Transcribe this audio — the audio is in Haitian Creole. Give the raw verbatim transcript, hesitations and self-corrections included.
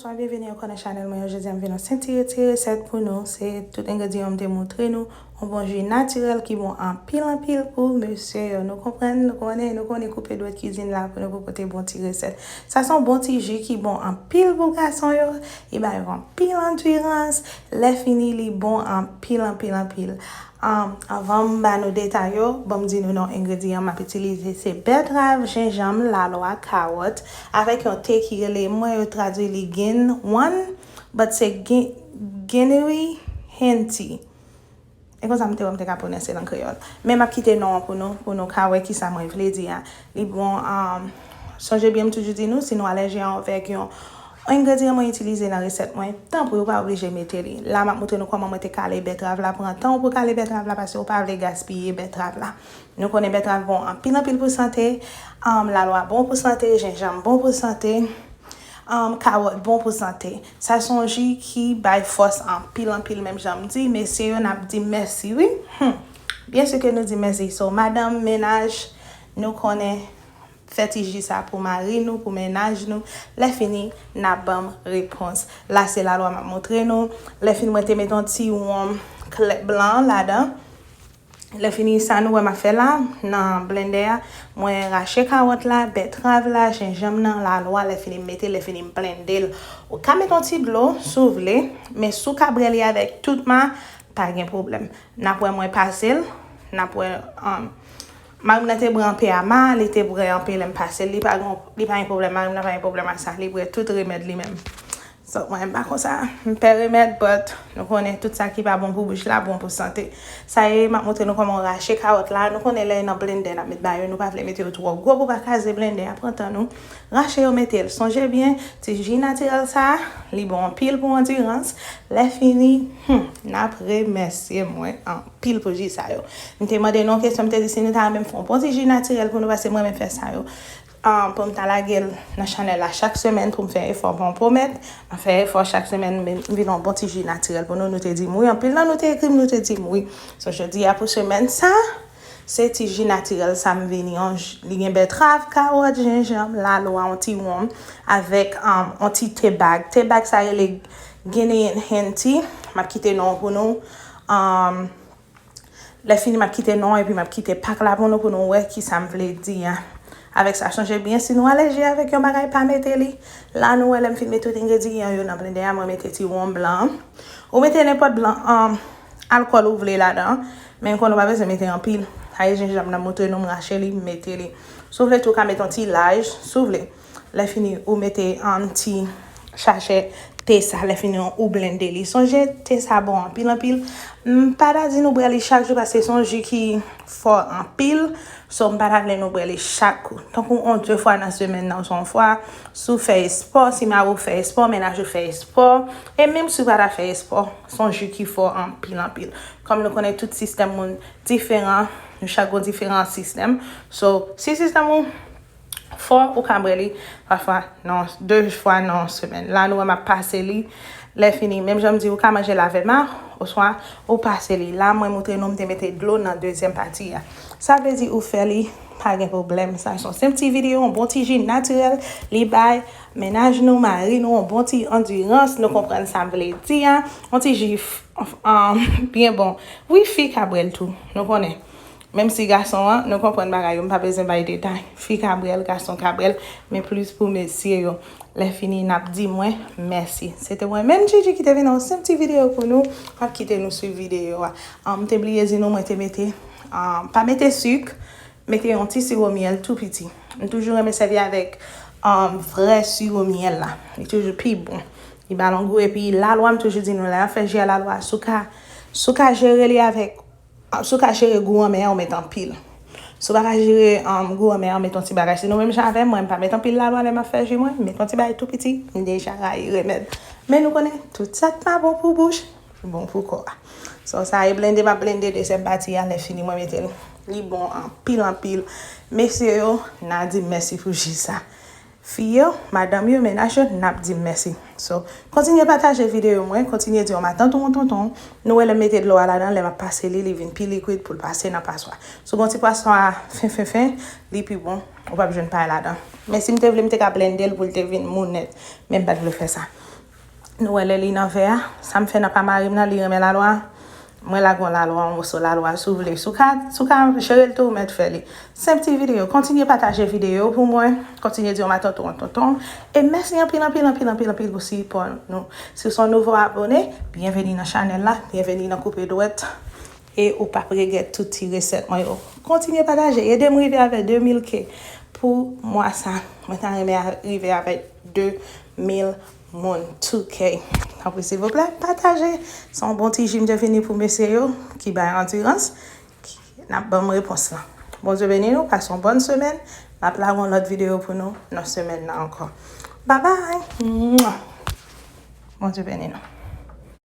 Bonswa, byenveni ankò nan chanèl mwen. Jodi a m vin yon senp ti, ti resèt pou nou. Se tout engredyan m te montre nou. Yon bon ji natirèl ki bon anpil, anpil pou mesye yo. Nou konprann, nou konnen, nou konnen koupe dwèt kizin la pou nou pou pote bon ti resèt. Sa se yon bon ti ji ki bon anpil pou gason yo. Li ba yo anpil andirans. Lè fini, li bon anpil, anpil, anpil. Um, anvan m ba nou detay yo, ban m di nou non engredyan m ap itilize se bètrav, jenjanm, lalwa, kawòt, avèk yon te ki rele, mwen yo tradui li gin wan, but se gin, ginnery hen tea. E konsa m te wè m te ka pwononse l an kreyòl. Men m ap kite non an pou nou, pou nou ka wè kisa mwen vle di a. Li bon, um, sonje byen m toujou di nou, si nou alèji avèk yon engredyan mwen itilize nan resèt mwen, tanpri ou pa oblije mete li. La m ap montre nou kòman mwen te kale bètrav la. Pran tan w pou kale bètrav la paske ou pa vle gaspiye bètrav la. Nou konnen bètrav bon anpil anpil pou sante, um, lalwa bon pou sante, jenjanm bon pou sante, um, kawòt bon pou sante. Sa se yon ji ki bay fòs anpil anpil, menm jan m di, mesye yo n ap di mèsi wi. Hmm. Byen si ke nou di mèsi. So, madanm, mennaj, nou konnen fè ti ji sa pou mari nou, pou mennaj nou. Lè fini, n ap ban m repons. La se lalwa m ap montre nou. Lè fini, mwen te met yon ti wonm klè blan ladan. Lè fini, sa nou wè m ap fè la, nan blendè a, mwen rache kawòt la, bètrav la, jenjanm nan, lalwa, lè fini m mete, lè fini m blende l. Ou ka met yon ti dlo, si w vle, men si w ka brè li avèk tout ma, pa gen pwoblèm. N ap wè mwen pase l, n ap wè, um, mari m nan te bran pè a ma, li te brè anpil, lè m pase l, li pa gon, li pa gen pwoblèm, mari m nan pa gen pwoblèm a sa, li brè tout remèd li menm. So, mwen, m pa konsa, m pè remèd, but nou konnen tout sa ki pa bon pou bouch la, bon pou sante. Sa ye, m ap montre nou kòman w rache kawòt la. Nou konnen lè nan blendè n ap met ba yo, nou pa vle mete yo twò gwo pou pa kraze blendè a. Pran tan nou, rache yo, mete l. Sonje byen, ti ji natirèl sa, li bon anpil pou andirans. Lè fini, hmm, n ap remèsye mwen anpil pou ji sa yo. M te mande nou yon kesyon, m te di si nou ta renmen m fè yon bon ti ji natirèl pou nou, paske mwen renmen fè sa yo. Ah, pou m ta lage l nan chanèl la chak semèn, pou m fè efò, bon, pwomèt, m fè efò chak semèn, m vin yon bon ti ji natirèl pou nou. Nou te di m wi, anpil nan nou te ekri m, nou te di m wi. So, jodi a pou semèn sa, se ti ji natirèl sa m vini, yon ji, li gen bètrav, kawòt, jenjanm, lalwa, yon ti wonm, avèk, um, yon ti te bag. Te bag sa rele Guinean hen tea. M ap kite non pou nou. Um, Lè fini, m ap kite non an epi m ap kite pak la pou nou, pou nou wè kisa m vle di a. Avèk sa, sonje byen, si nou alèji avèk yon bagay, pa mete li. La, nou wè, lè m fin mete tout engredyan yo nan blendè a, mwen mete ti wonm blan an. Ou mete nenpòt blan, um, alkòl ou vle ladan, men m konnen ou pa bezwen mete anpil. Sa e jenjanm nan, montre nou, m rache li, m mete li. Si w vle tou, ou ka mete yon ti laj, si w vle. Lè fini, ou mete, um, ti sachè te sa. Lè fini, ou blende li. Sonje, te sa bon anpil, anpil. M pa ta di nou bwè li chak jou paske se yon ji ki fò anpil. So, m pa ta vle nou bwè li chak kou. Tankou yon de fwa nan semèn nan, oswa yon fwa. Si w fè espò, si mari w fè espò, mennaj ou fè espò. E menm si w pa ta fè espò, se yon ji ki fò anpil, anpil. Kòm nou konnen tout sistèm moun diferan, nou chak gon diferan sistèm. So, si sistèm ou fò, ou ka bwè li pafwa nan, de fwa nan semèn. La, nou wè m ap pase li. Lè fini, menm jan m di, ou ka manje l avè ma, oswa ou pase li. La, mwen montre nou, m te mete dlo nan dezyèm pati a. Sa vle di ou fè li, pa gen pwoblèm. Sa se yon senp ti videyo, yon bon ti ji natirèl. Li bay mennaj nou, mari nou, yon bon ti andirans. Nou konprann sa m vle di a. Yon ti ji f-, anf-, an, byen bon. Wi, fi ka bwè l tou. Nou konnen. Menm si gason an, nou konprann bagay yo, m pa bezwen bay detay. Fi ka bwè l, gason ka bwè l, men plis pou mesye yo. Lè fini, n ap di mwen mèsi. Se te mwen menm, Gigi, ki te vin nan yon senp ti videyo pou nou. M ap kite nou swiv videyo a. Ah, m te bliye di nou, mwen te mete, ah, pa mete sik, mete yon ti siwo myèl tou piti. M toujou renmen sèvi avèk, ah, vrè siwo myèl la. Li toujou pi bon. Li ba l yon gou, epi lalwa, m toujou di nou, lè y ap fè ji a lalwa, si w ka, si w ka jere li avèk Ah, si w ka jere gou anmè a, ou met anpil. Si w pa ka jere, um, gou anmè a, ou met yon ti bagay. Si nou menm jan avè m, mwen, m pa met anpil lalwa lè m ap fè ji mwen. M met yon ti bagay tou piti, m deja rayi remèd. Men nou konnen, tout sa k pa bon pou bouch, bon pou kò a. So, sa e blende, m ap blende dezyèm pati a, lè fini, mwen mete l. Li bon anpil, anpil. Mesye yo, n a di mèsi pou ji sa. Fi yo, madanm yo, mennaj yo, n ap di mèsi. So, kontinye pataje videyo mwen, kontinye di yon matant ou yon tonton. Nou wè lè m mete dlo a ladan, lè m ap pase li, li vin pi likwid pou l pase nan paswa. Si w gen yon ti paswa fen, fen, fen, li pi bon, ou p ap jwenn pay ladan. Men si m te vle, m te ka blende l pou l te vin mou nèt. Men m pa t vle fè sa. Nou wè lè li nan vè a, sa m fè nan pa mari m nan, li renmen lalwa. Mwen lage yon lalwa, yon moso lalwa, si w vle. Si w ka, si w ka jere l tou, ou mèt fè li. Senp ti videyo. Kontinye pataje videyo pou mwen. Kontinye di yon matant ou yon tonton. E mèsi anpil, anpil, anpil, anpil, anpil pou sipò nou. Si w se yon nouvo abone, byenveni nan chanèl la, byenveni nan Koupe Dwèt. E ou p ap regrèt tout ti resèt mwen yo. Kontinye pataje. Ede m rive avèk de mil K pou mwa sa. Mwen ta renmen a- rive avèk de mil moun, two K. Tanpri, silvouplè, pataje. Se yon bon ti jim de vini pou mesye yo ki bay andirans. N ap ban m repons lan. Bondye beni nou, pase yon bòn semèn. M ap lage yon lòt videyo pou nou nan semèn nan ankò. Babay! Bondye beni nou.